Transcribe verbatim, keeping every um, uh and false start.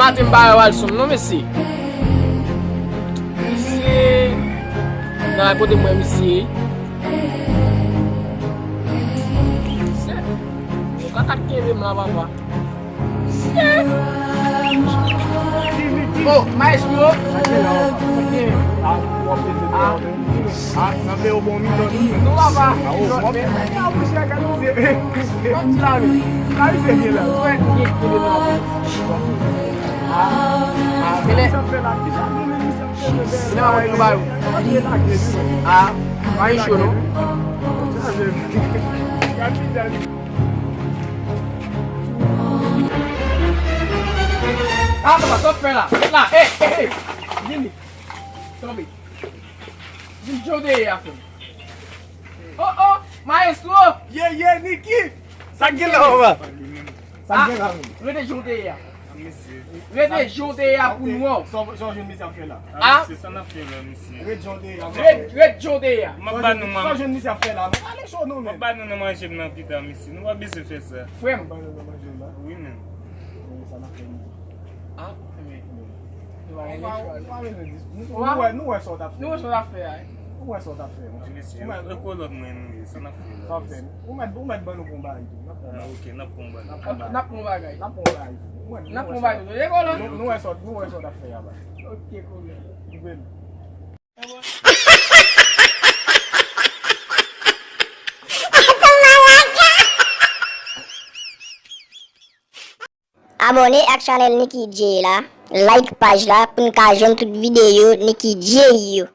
Maten m pa wè Walson non mesye. Misye nan kote mwen misye. Misye. Yo ka kat kenbe m la papa. Misye. Oh, maestro. Ah, sanble yo bon milyon. Nou papa. Ah, oh, bon. Ah, mwen chè gade misye. Kòm ti la vi. La vi se byen la. Wè, byen kenbe m la. Ah, ah, men lè. Sa fè la. Sa fè la. Ah, pa gen cho non. Ah, papa, sa fè la. La, eh, eh, eh. Vini. Tonbe. Vin jan w te ye a, frè m. Oh, oh, maestro. Ye, ye, Niki. Sa k gen la, papa? Sa k gen la, menm? Rete jan w te ye a. Rete jan w te ye a pou nou an. Sa w jwenn misye ap fè la? Ah, mesye, sa n ap fè la, mesye? Rete jan w te ye a. Rete jan w te ye a. M ap ba nou, man. Sa w jwenn misye ap fè la? Ale cho nou, menm. M ap ba nou nan manje m nan pita, mesye. Nou pa bezwen fè sa. Frè m. M ap ba nou nan manje m la. Wi, menm. Sa n ap fè, menm. Ah, men. Nou pa gen chwa, non. Nou wè, nou wè sa w t ap fè. Nou wè sa w t ap fè a. Nou wè sa w t ap fè, monchè. Mesye, e kolòt mwen nou ye, sa n ap fè la? Sa w ap fè? Ou mèt, ou mèt ban nou pon bagay tou. N ap pon bagay. Ah, ok, n ap pon bagay. N ap pon bagay. N ap pon bagay. N ap pon bagay. N ap pon bagay. E kolòt. Nou, nou wè sa, nou wè sa w t ap fè a, baz. Ok, kolòt. Koupe m. Abòne ak chanèl Nicky Jay la, like paj la pou n ka jwenn tout videyo Nicky Jay yo.